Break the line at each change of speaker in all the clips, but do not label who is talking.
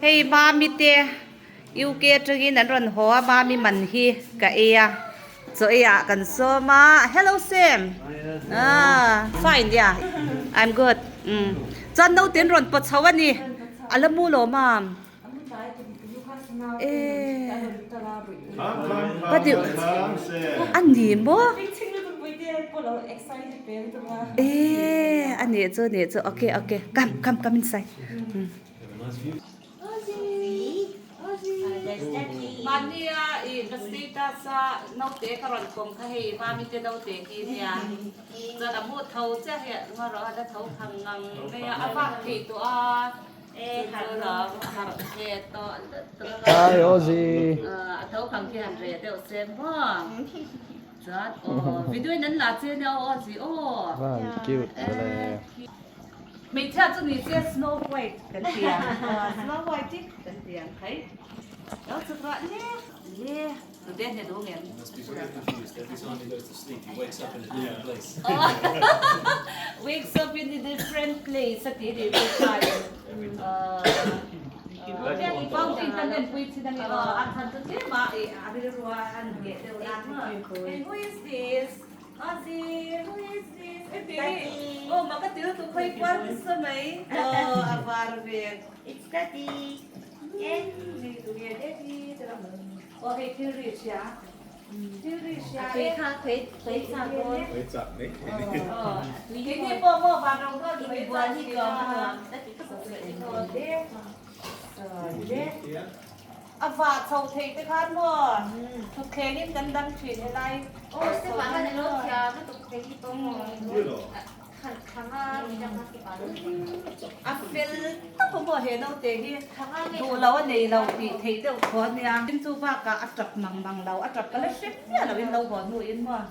Hei Mami te UK atangin an rawn haw a, Mami man hi ka ei a, chaw ei ah kan sawm a, Hello Sam, ah fine yeah, I'm good, umm chuan naute an rawn paw chho a ni, a la mu lo mam, eh pahnih a ni maw, eh a nih chu a nih chu okay okay come come come inside. Mahnia i ka status a naute ka rawn pawm kha hei Mami te naute hi nia chuan a mu tho chiah hei a rawh a la tho phang ngang mai a a vak thei tawh a chu chu a harh ve tawh lutuk a
Hi Ozzy.
A tho phang khi han reh deuh se maw chuan aw video in an la che nia aw Ozzy aw.
Van cute vele.
Hmeichhia chu ni se snow white kan ti ang snow white i kan ti ang khai lo chhuk rawh le le nute hne duh ngem wakes up in a different place a ti ri pawh khan fountain kan en pui chin ange aw a chhan chu tlem a i a rilru a an ngheh deuh nan hey who is this Ozzy, who is this? Daddy. Oh, makatil tu khoi kual nasa mai. Oh, a var ve.
It's Daddy.
Daddy, tu nge Daddy. Oh, hei thil ri hria. Thil ri hria.
Tui kha tui tui chak dawn.
Tui chak mai thei ni.
Oh, kei ni pawh maw van rong dawn tui
Inbual hi tlawm a nuam.
A vah chho thei te khan maw thutthleng in kan dang thin helai.
Aw step ah khan alo thiam lutuk thei hi pawh maw
A fel tak a maw he naute hi duh lo a nei lo tih theih deuh thaw a nia. Tin chu bakah a tap mang mang lo a tap ka la hre miah lo in lo haw hnu in maw.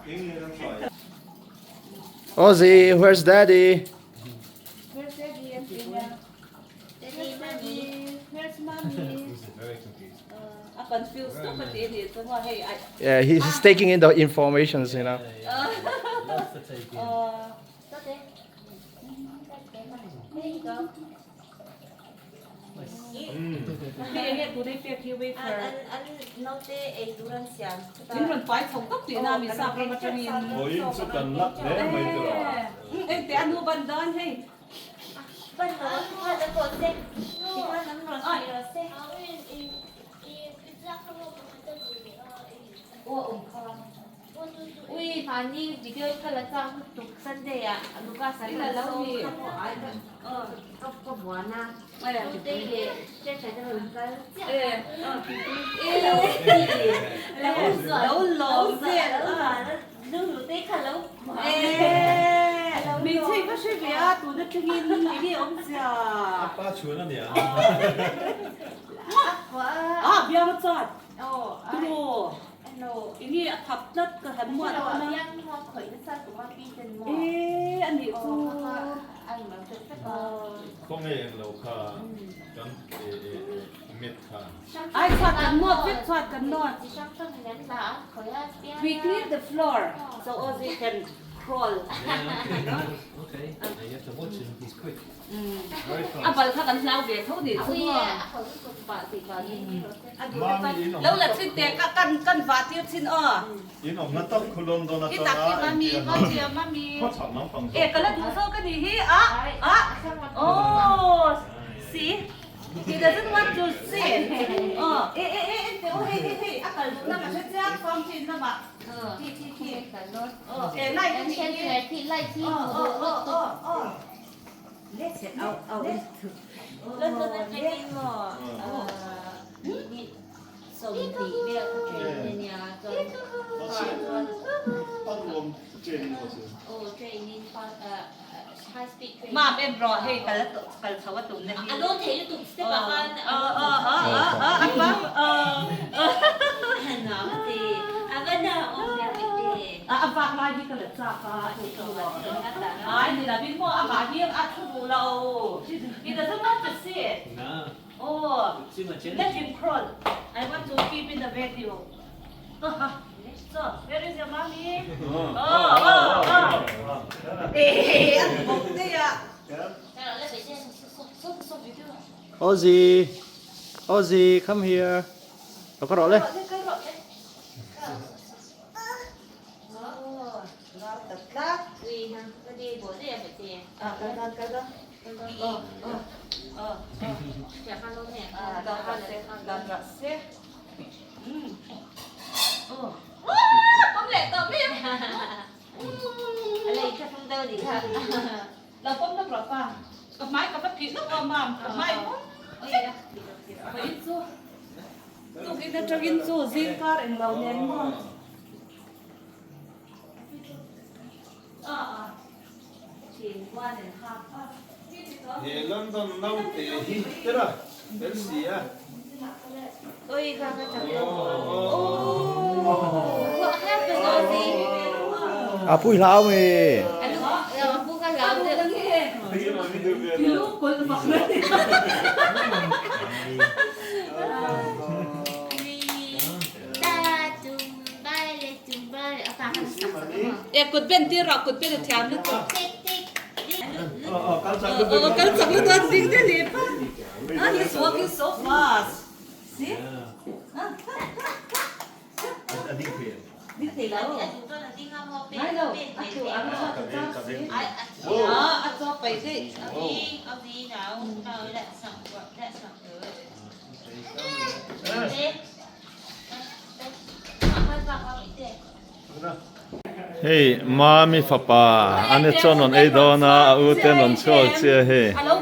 Ozzy, where's daddy?
Where's daddy an ti nia.
Daddy, mommy.
Where's mommy? A confused tak a ti a nih chu maw hei a.
Yeah, he's taking in the informations, you know.
Hei enge tunei pek hi wafer.
An naute ei tur an siam.
Min rawn pai chho tawp tih na mi sap ram atangin.
Vawiin chu kan lak hle mai tur a.
Engte a nu ban dan hei. Hmeichhe ka hre ve a tuna thlengin enge awm zia.
A pa chhuan a nia.
A biang a chat. Tiraw. Enge a thap tlat ka han muah dawn a. E a nih chu.
Khawnge englo kha kan met kha.
Ai chhuat kan nawt vek chhuat kan nawt. We clean the floor so Ozzy can crawl. A bal kha kan hlau ve tho nih chu maw. Lo la thin teh ka kan kan vah tir thin aw. Hi tak hi mami mami mami. E ka la duh zawk a nih hi a a oh see. He doesn't want to sit. Aw, e e e en teh u hei hei hei a kal duhna ka hre chiang fountain lamah khi khi khi aw e light a nih hi aw aw aw aw aw Mam em rawh hei kal kal chho a tum na hi. A
dawn thei lutuk step ah khan
a a a a a a pa a
nuam a ti a va nuam awm ve mai te.
A a vak lai hi ka la chak a ai ni lovin maw amah hi a thu duh lo he doesn't want to sit oh let him crawl I want to keep in the video. So, where is your mommy? Oh, oh, oh. Eh, an bawk daih a.
Ozzy. Ozzy, come here. Lo kal rawh le.
He London naute hi tera fel si a.
A pui hlau mi.
E kut ben tir rawh kut ben a thiam lutuk. Aw kal chak lutuk a ding te leh pa. Ah he's walking so fast. See? Ding thei lo. Ngai lo. A thu ang a chak si. Ah a chaw pai daih.
Hei Mami fapa ane chuan rawn ei dawn a, a u ten rawn chhuak chiah hei lo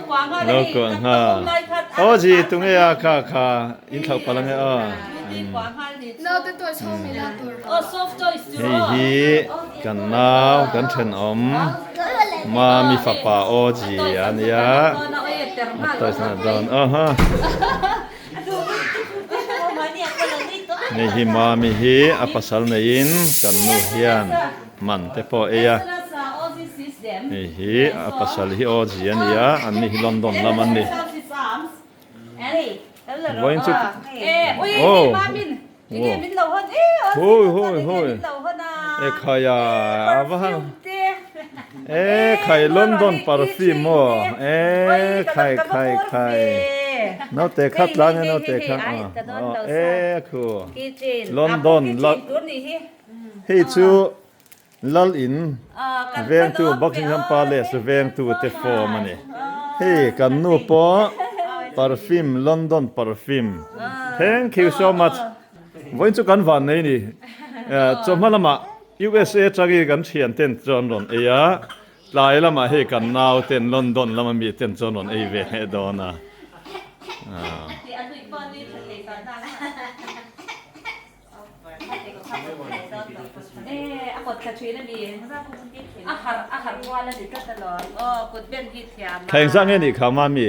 kuah nghal. Aw ji tunge a kha kha in thlauh palh ange aw. Hei hi kan nau kan thenawm Mami fapa aw ji a nia a toys na dawn aw ha. Hei hi Mami hi a pasal neiin kan nu hian man te pawh a ei a, hei hi a pasal hi aw ji a ni a, an ni hi London lam an ni. Vawiin chu oh Hui hui hui e khai a a va han e khai London perfume maw e khai khai khai naute khat la nia naute kha e khu London hei chu Lal in vengtu Buckingham Palace vengtu te form a ni. Hei kan nu pawh perfume London perfume thank you so much. Vawiin chu kan van nei ni. Chawhma lamah USA atangin kan thian ten chuan rawn ei a, tlai lamah hei kan nau ten London lama mi ten chuan rawn ei ve leh dawn a. Thleng zah nge nih kha mami?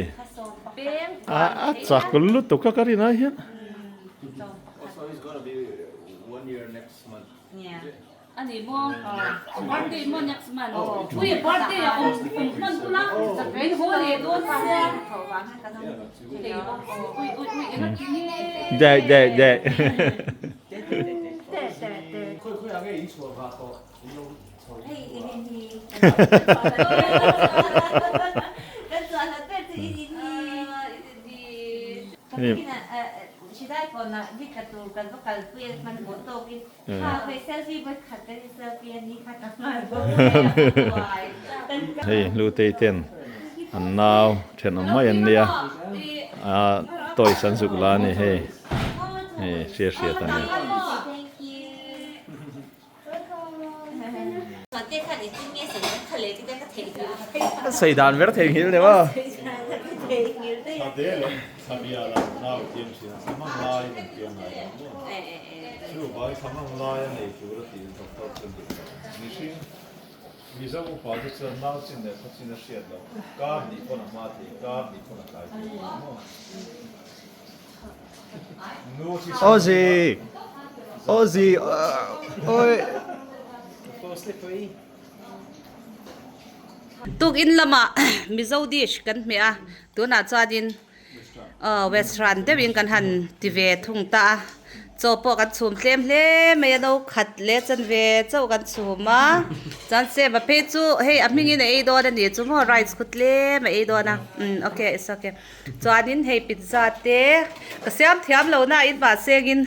A chak lutuk a ka rin ai hian. Deh deh deh. Hei hlutei ten an nau thenawm mai an nia a toys an zuk la a ni hei hei hriat hriat a ni.
Sei dan ber thei nghil deuh a. Ozzy! Ozzy! Oi!
Tukin lamah Mizo dish kan hmeh a, tunah chuanin western deuhin kan han ti ve thung ta a. Chaw pawh kan chhum tlem hle mai a, no khat leh chanve chauh kan chhum a, chuan sema phei chu hei a hmingin a ei dawn a ni chu maw rice khu tlem a ei dawn a, umm ok it's ok chuanin hei pizza te ka siam thiam lo na in mahse engin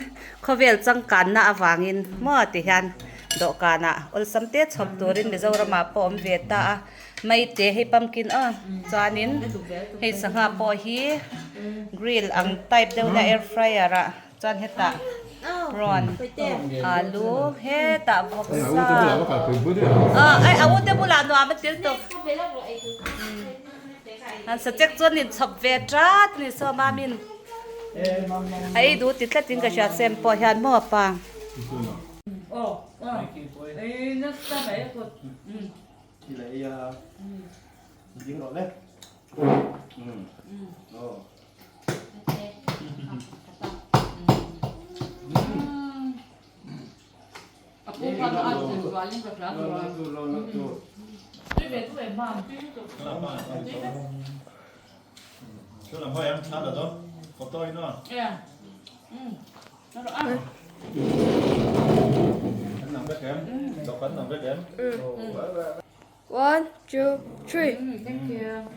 khawvel changkanna avangin maw ti hian dawhkanah awlsam te chhawp turin Mizoramah pawh awm ve ta a. Maite hei pumpkin aw chuanin hei sangha pawh hi grill ang type deuh na air fryer ah chuan hetah prawn alu hetah vawksa aw a u te bulah nuam a til tawp an sachek chuan in chhawp ve tat a ni saw mamin a ei duh ti tlatin ka hria sem pawh hian maw pa.
One, two, three.
Thank you.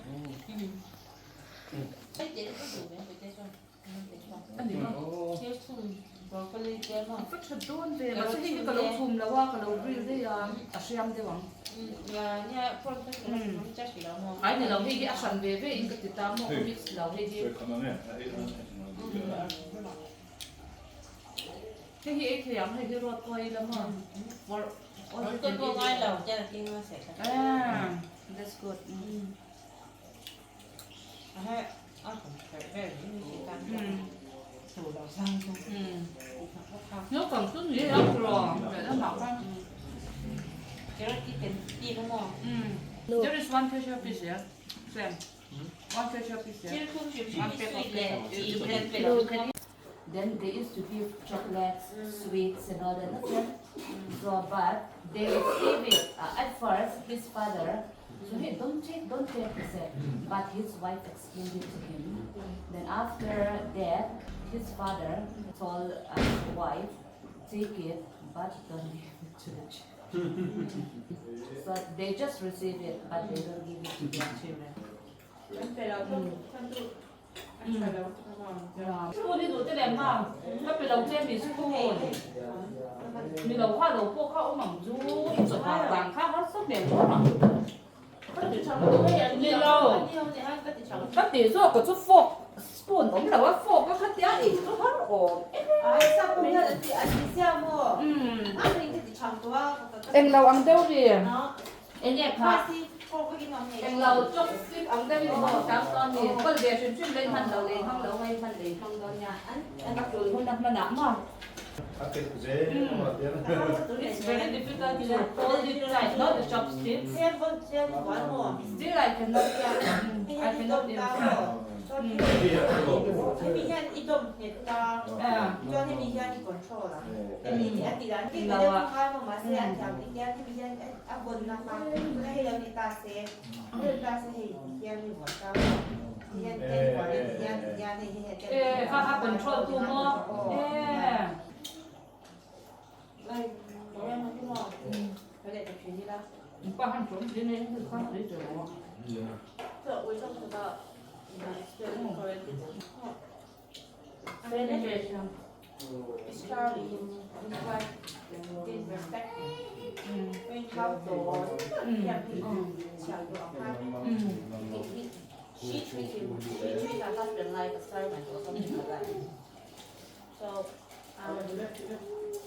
That's good. There is one treasure piece here. Sam. One treasure piece here. One pack of treasure. Then they used to give chocolates, sweets and all that. So but they receive it uh, at first his father so he don't take don't take he said but his wife explained it to him then after that his father told uh, his wife take it but don't give it to the children so they just receive it but they don't give it to their children Spoon hi duh te lem a, ka pe lo che mi spoon. Mi lo kha lo pawh kha awm ang chu, i chawhma dan kha harsa hmel khawp ang. Ni lo, ka tih zawk ka chu fork spoon awm lo a, fork a khatia ei chu har awm em. Englo ang deuh ri. Enge kha? Englo chopstick ang deuh in i hmang tlang dawn ni. Kawl ve hrim hrim lei hman lo lei hmang lo hei hman lei hmang dawn nia. A tul hun a hman ah maw? It's very difficult to hold it tight, not the chopsticks. Still I cannot, I cannot improve. E kha kha control tu maw e.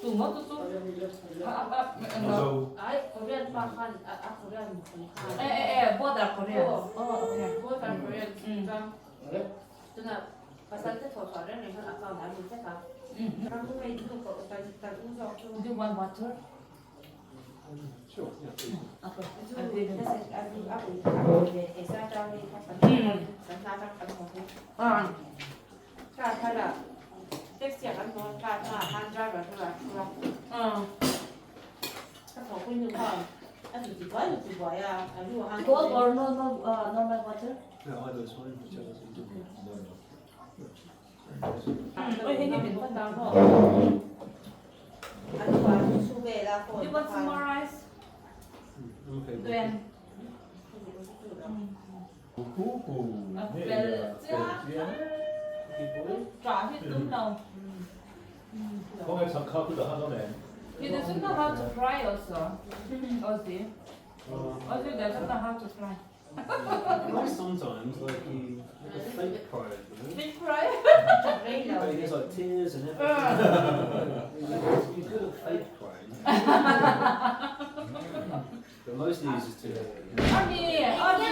Do you want water? Cold or normal normal water? You want some more rice? Gwen. He doesn't know how to fry also. Ozzy. Ozzy doesn't know how to fry.
Like sometimes, like he like a fake cry, you know?
Fake cry?
But he has like tears and everything. He's good at fake crying. But mostly he's just too happy.
Ozzy, Ozzy.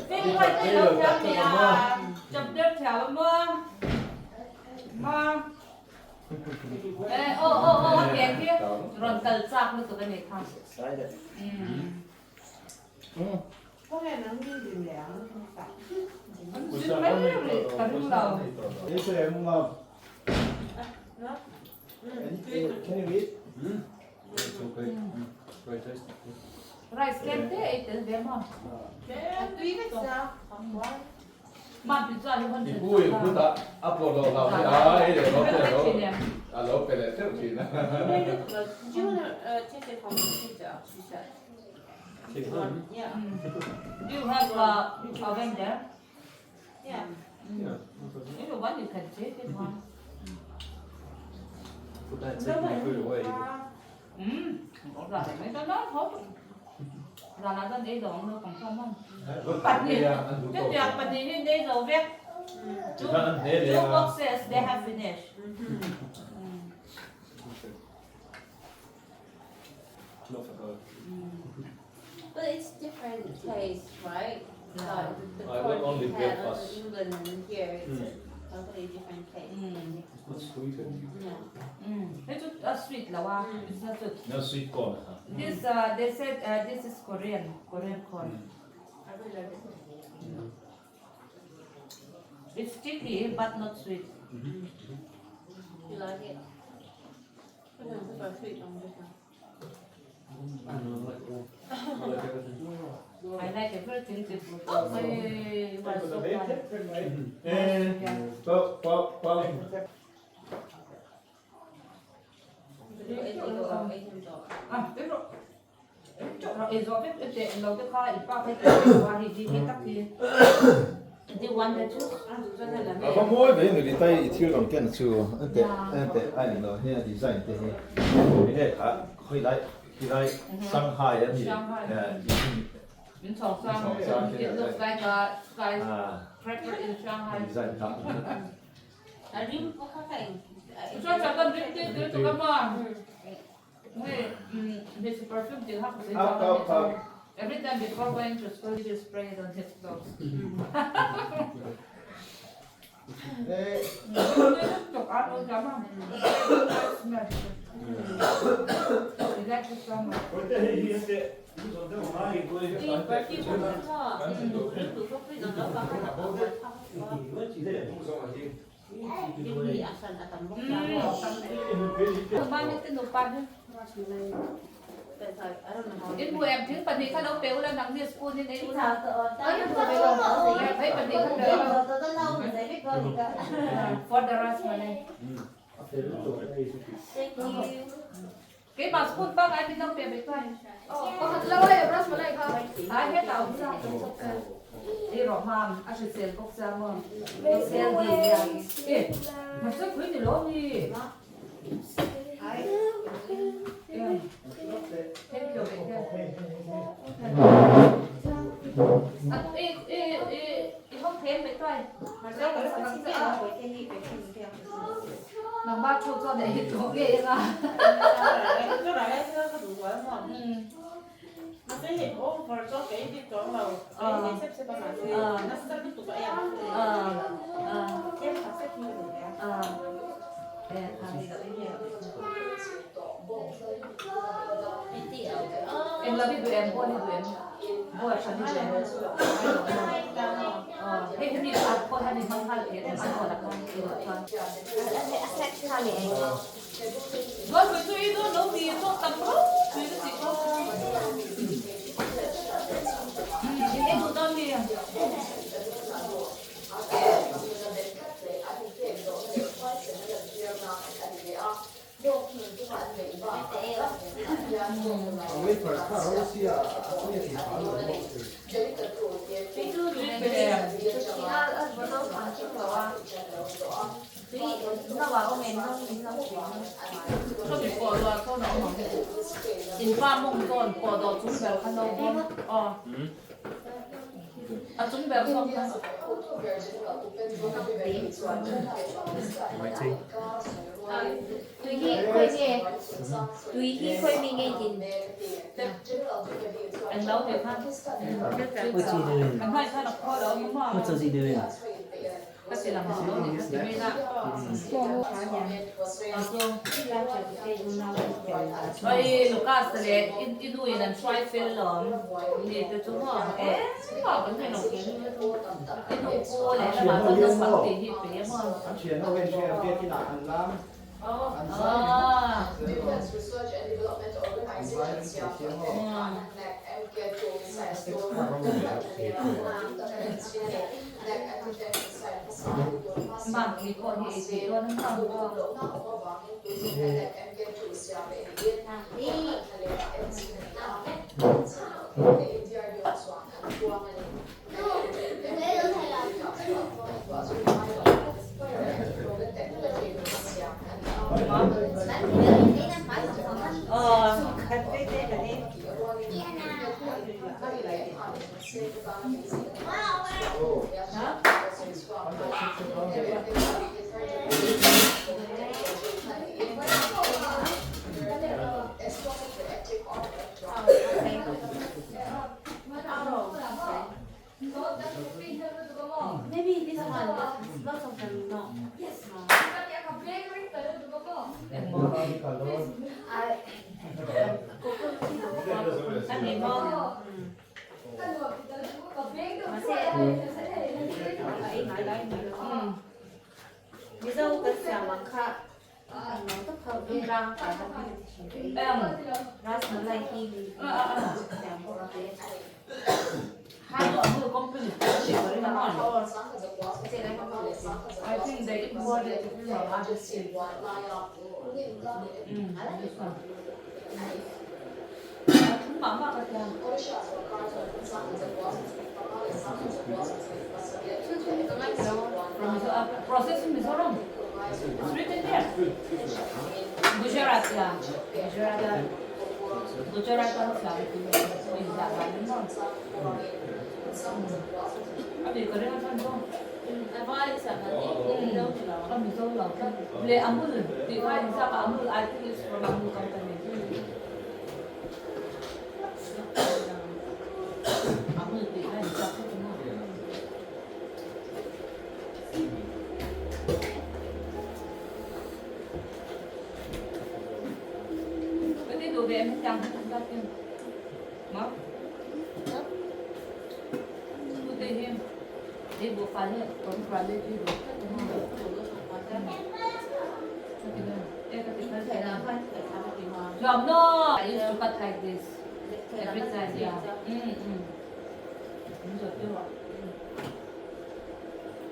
Fake cry thì đâu theo thì à, chụp được theo mà. Mà. Ê, ô ô ô, cái kia. Rồi cần sạc nó tụi cái này không?
Can you eat?
It's all great. Very tasty.
Rice kem te ei tel ve maw? Man pizza hi hon
I pu in put a a pawh loh hlau hi a ei leh lo te a lo a lo pe leh teuh thin a.
Do you wanna take it home pizza? She said.
Take home?
Yeah.
Do you have a oven there?
Yeah.
Yeah.
If you want you can take it one.
Put that taking the food away.
Là mấy cái đó thôi. Là là dân ấy rồi nó còn không không. Cái tiệc bánh mì đây rồi việc. Two boxes they have finished.
Not for her.
But it's different taste, right?
Yeah.
Like the
I
corn
like only
you had on
breakfast.
England and here it's a totally different taste.
It's much sweeter.
Yeah.
It's a sweet lawa. It's not sweet.
No sweet corn.
This they said this is Korean, Korean corn.
I really like it.
It's sticky but not sweet.
You like it? I don't prefer sweet on this one.
I don't know, I like it all. I like everything.
I like everything. Oh, hey, you are so funny. À, biết rồi. Chỗ rồi biết để lâu cái kho ít bao cái qua thì đi cái tắc thì.
Do you want the juice?
A va mawi ve ni tai i thil rawn ken chu an teh an teh a ni lo hei a design te hi enge kha khawi lai khi lai Shanghai a ni
Min chhawng sang it looks like a skyscraper in Shanghai
design kha
A rim pawh kha ka eng
Chuan chuan kan rim te te chu ka ma hei hei perfume tih kha ka sawi chang a ni. Every time before going to school he will spray it on his clothes. In bu em thing pahnih kha lo pe ula nang ni spoon in ei ula. Hei pahnih kha pe ula. For the rice malay.
Thank you.
Keimah spoon pangai min lo pe mai chuan.
Pakhat lo e rice malay kha.
Ai he tau sa. Ei rawh mam a hrisel bawk cha maw. Hrisel di nia. E mahse pui ni lo ni. Thank you Nangma thu chuan ei tawh ngei anga. Eng lo hi duh em, ball hi duh em, ball hran hi duh em. Hei hemi at pawh hian i hmang nghal thei em an ball ah khan i ruah chuan. Chuan pui chu i dawn lo mi zawk tam rau pui ka tih kha. In ei duh dawn mi.
Tui hi khawi nge tui hi khawi mi nge in
What's he doing?
Oi Lucas le i nu in an hruai fel lawm ni te chu maw engmah kan thei lo i nu pu leh lamah chuan naupang tih hi pe a maw.
Maybe this one, lots of them not. Yes. Mizo kan siam ang kha
I think they imported it from other states. Process in Mizoram. It's written there. Gujarat, yeah. Gujarat. Gujarat an siam in zah dan in maw? A bik ka ring atang chu. A Mizo lo tlat. Le Amul tih kha in zak a Amul I think it's from Amul company. Amul tih kha in zak tlat a maw? Ka ti duh ve em hetiang hi kan zat em? Maw? Tute hi ei buhfai hi rawn hruai let hi duh tlat a maw? No, I used to cut like this every time, yeah.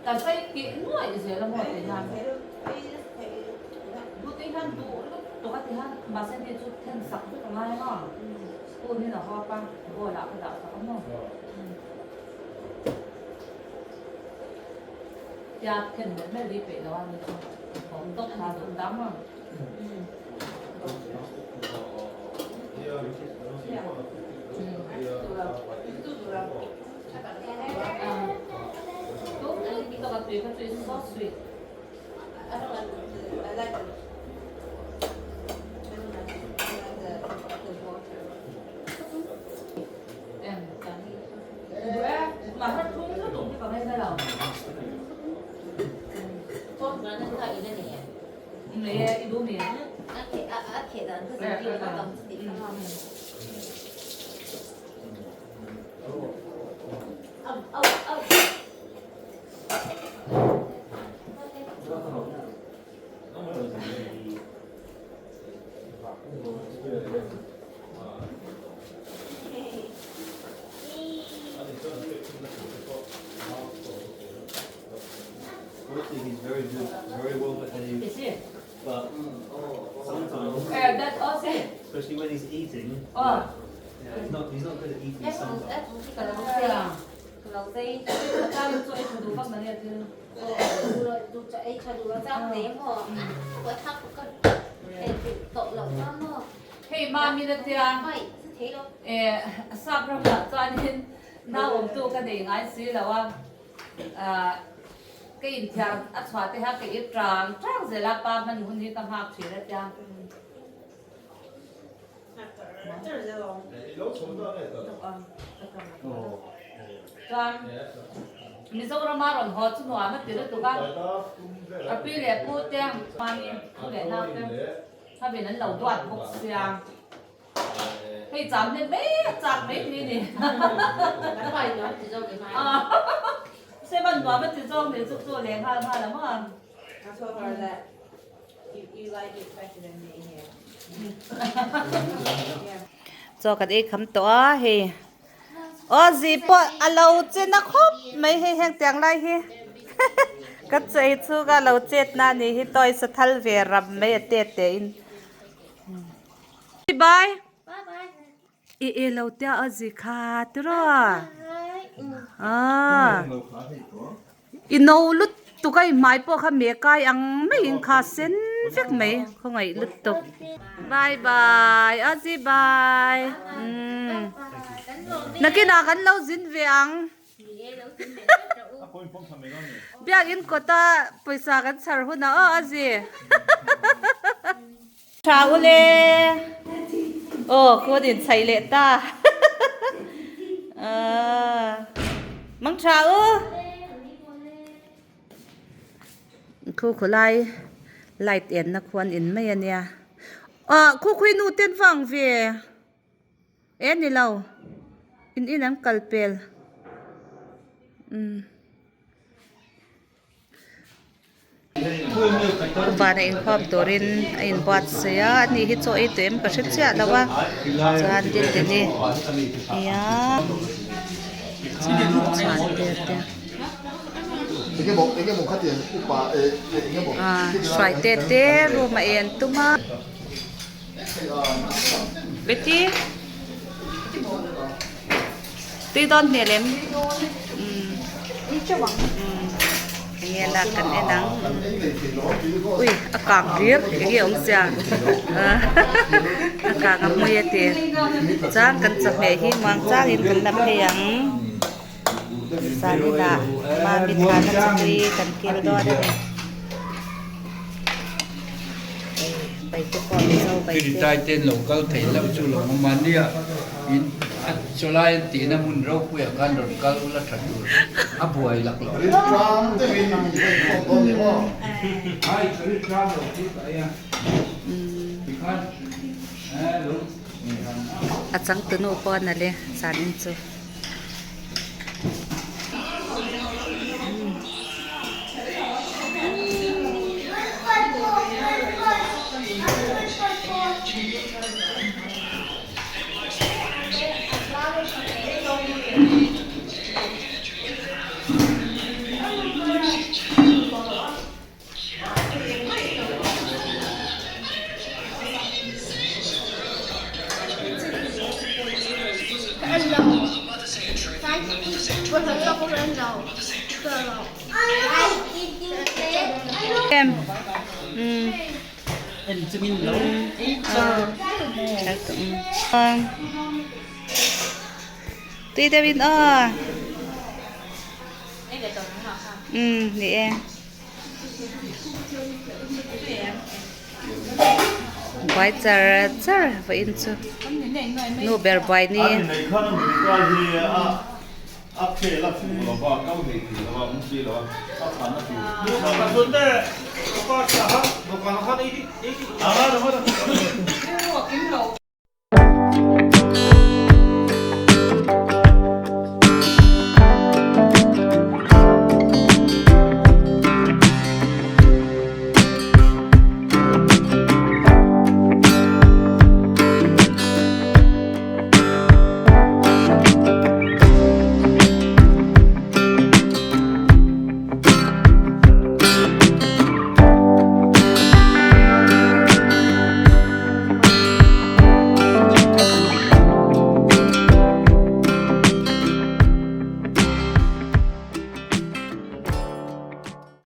Kan phei tih nuaih zel a maw tih hian Dute hian duh lutuk a ti hian mahse ni chu then sak vek a ngai maw spoon in a hawp a bowl ah ka dah sak a maw tia then melh melh rih peih lo a ni chu awm tawp kha duh ta maw.
He's very good, very well behaved.
Is he?
But Especially when he's eating.
Oh.
Yeah, he's not he's not good at eating some.
Hei mami na tia e sap ram ah chuanin nau awmtu ka nei ngai si lo a ka inthiar a chhuah te kha ka ip tang tang zel a pa hman hun hi ka nghak thin a tia. Chuan Mizorama rawn haw chu nuam a ti lutuk a, ka pi leh pu te mahni pu leh nau te khavin an lo duat bawk sia, hei cham hnem mai a chak mai thei ni. Seven nuam a ti zawk ni chu chu leh nghal nghal ang a. Chaw kan ei kham tawh a hei aw zi pawh a lo che na khawp mai hei heng tiang lai hi ka chei chhung a lo chet na a nih hi toys a thal ve ram mai a tet te in bye I e lo tia a zi kha tiraw aaa I no lutuk a i hmai pawh kha me kai ang mai in kha sen vek mai khawngaih lutuk bye bye a zi bye umm nakinah kan lo zin ve ang biakin kawta pawisa kan chhar hunah aw a zi. Tha ule aw khawn in chhaih leh ta mang tha u khu khawlai light en na khuan in mai ania ah khu khui nu ten vang ve e ni lo in in an kal pel umm. Vana inkhawm turin a inbuatsaih a ani hi chaw ei tawh em ka hre chiah lo a chuan tin te ni nia chuan te ah hruai te te room a en tum a Betty tui dawn hmel em umm enge lak kan en ang ui a kang hlir enge awm sia a kang a hmui a ti chuan kan chawhmeh hi muang changin kan la phei ang zaninah mami thlana chawhlui kan kil dawn a ni.
Rintaiten lo kal thei loh chu lo awm a nia, in a chawlai an tihna hmun ropuiah khan rawn kal ula tha tur a buai lak loh.
A changtunu pawh a nalh e zanin chu. Em Tui deuh in aw Ni e. Buai char char vawiin chu nu ber buai ni.